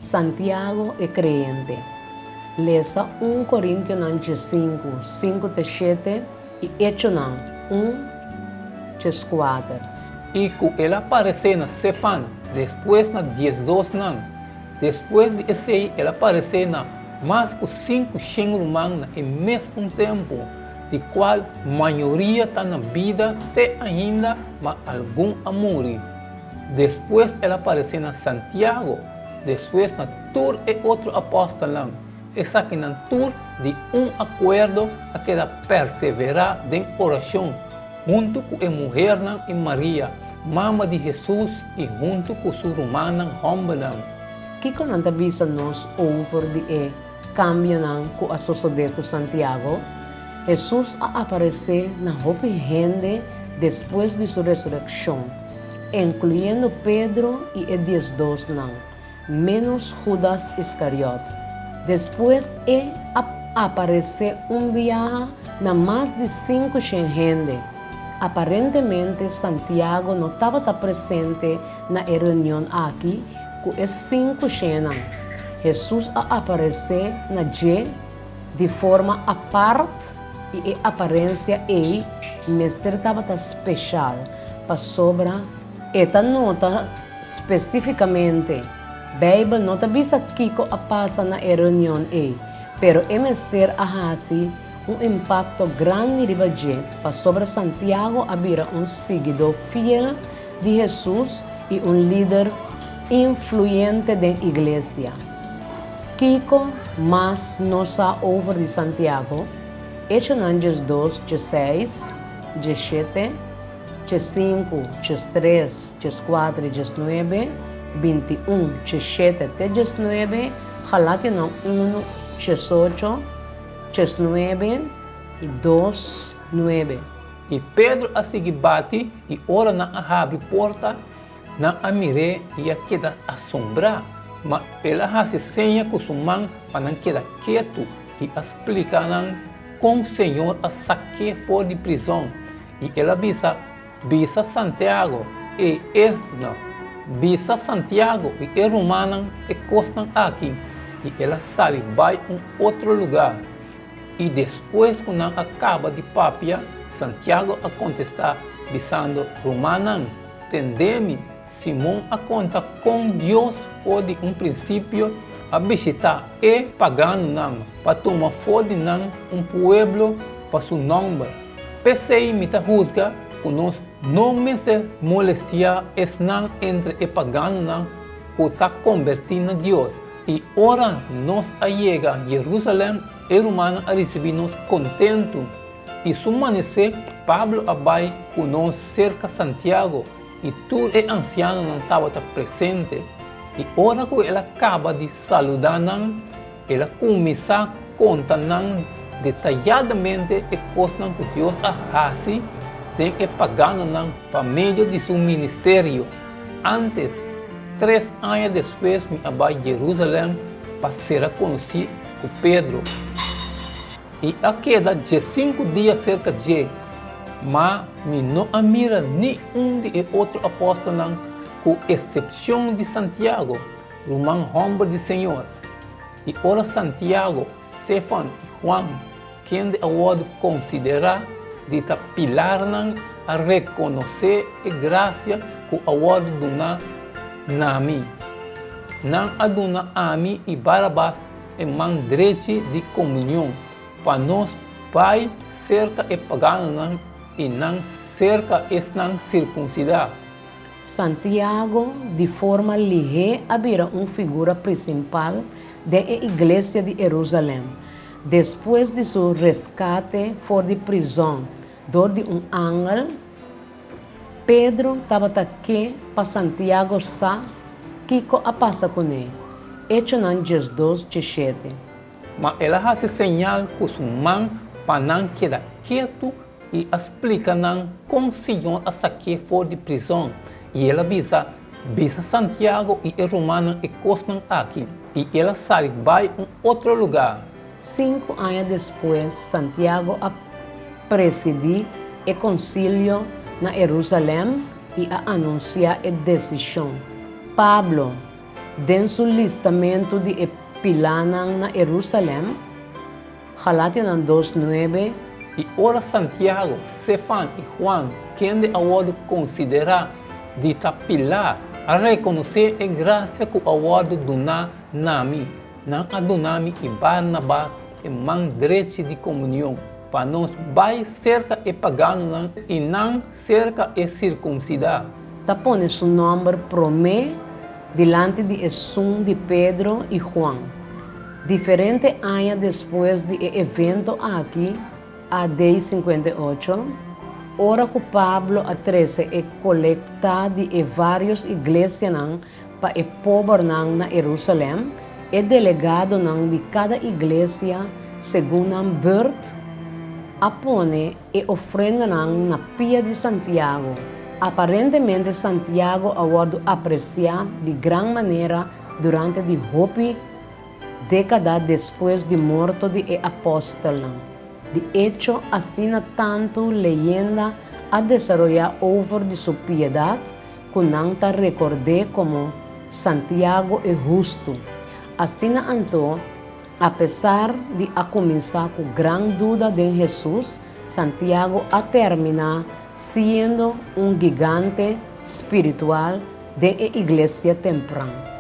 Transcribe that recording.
Santiago e kreyente. Lesa un Korintionan 15, 5 te 7 i Echonan 1, 14. I ku el a paresé na Sefan, despues na diesdosnan. Despues di esei el a paresé na mas ku 500 ruman na e mesun tempu, di kual mayoria ta na bida te ainda, ma algun a muri. Despues el a paresé na Santiago, despues na tur e otro apòstelnan. Esakinan tur di un akuerdo a keda perseverá den orashon huntu ku e muhernan i Maria, mama di Hesus, i huntu ku su rumannan hòmbernan. Kiko nan ta bisa nos over di e kambionan ku a sosodé ku Santiago? Hesus a aparesé na hopi hende despues di su resurekshon, inkluyendo Pedro i e diesdosnan, ménos Hudas Iskariòt. Despues e a aparesé un biaha na mas di 500 hende. Aparentemente Santiago no tabata presente na e reunion aki ku e 500nan. Hesus a aparesé na dje di forma apart i e aparensia ei mester tabata speshal pasobra e ta nota spesífikamente. Beibel no ta bisa kiko a pasa na e reunion ei, pero e mester a hasi un impakto grandi riba dje pasobra Santiago a bira un siguidó fiel di Hesus i un lider influyente den iglesia. Kiko mas nos sa over di Santiago? Echonan 12, 16, 17, 5, 3, 4, 19, 21, 7 te 19, Galationan 1, 8, 9 i 2, 9. I Pedro a sigui bati, i ora nan a habri porta, nan a mir'é i a keda asombrá. Ma el a hasi seña ku su man pa nan keda ketu i a splika nan kon Señor a sak'é for di prizòn. I el a bisa, Bisa Santiago i e no, bisa Santiago i e rumannan e kosnan akí. I el a sali bai un otro lugá. I despues ku nan a kaba di papia, Santiago a kontestá, bisando, Rumannan, tendé mi, Simon a konta kon Dios for di un prinsipio a bishitá e paganonan pa tuma for di nan un pueblo pa su nòmber. P'esei mi ta husga ku nos no mester molestiá esnan entre e paganonan ku ta kombertí na Dios. I ora nos a yega Jerusalèm, e rumannan a risibí nos kontentu. I su manesé Pablo a bai ku nos serka Santiago, i tur e ansianonan tabata presente. I ora ku el a kaba di saludá nan, el a kuminsá konta nan detayadamente e kosnan ku Dios a hasi den e paganonan pa medio di su ministerio. Ántes, 3 aña despues mi a bai Jerusalèm pa sera konosí ku Pedro. I a keda 15 dia serka dje, ma mi no a mira ni un di e otro apòstelnan ku eksepshon di Santiago, ruman hòmber di Señor. I ora Santiago, Sefan i Juan, kende a wòrdu konsiderá di ta pilarnan, a rekonosé e grasia ku a wòrdu duná na mi, nan a duna ami i Barnabas e man drechi di komunion, pa nos bai serka e paganonan i nan serka esnan sirkunsidá. Santiago di forma lihé a bira un figura prinsipal den e iglesia di Jerusalèm. Despues di su reskate for di prizòn dor di un angel, Pedro tabata ke pa Santiago sa kiko a pasa kuné. Echonan 12, 7. Ma el a hasi señal ku su man pa nan keda ketu i a splika nan kon Señor a sak'é for di prizòn. I el a bisa, Bisa Santiago i e rumannan e kosnan akí. I el a sali bai un otro lugá. 5 aña despues, Santiago a presidí e konsilio na Jerusalèm i a anunsiá e desishon. Pablo. Den su listamentu di e pilánan na Herusalèm, Galationan dos, nuebe. I ora Santiago, Sefan i Juan, kende a wòrdu konsiderá di ta pilá, a rekonosé e grasia ku a wòrdu duná na mi, nan a duna mi i Barnabas e man drechi di komunion, pa nos bai serka e paganonan i nan serka e sirkumsidá. Ta pone su nòmber promé dilanti di esun di Pedro i Juan. Diferente aña despues di e evento aki, AD 58, ora ku Pablo a trese e kolekta di e vários iglesianan pa e pobernan na Herusalèm, e delegadonan di kada iglesia segun nan bùrt a pone e ofrendanan na pia di Santiago. Aparentemente Santiago a wòrdu apresiá di gran manera durante di hopi dékada despues di morto di e apòstelnan. Di echo, asina tantu leyenda a desaroyá over di su piedat ku nan ta rekord'é komo Santiago e Hustu. Asina anto, apesar di a kuminsá ku gran duda den Hesus, Santiago a terminá siendo un gigante spiritual den e iglesia tempran.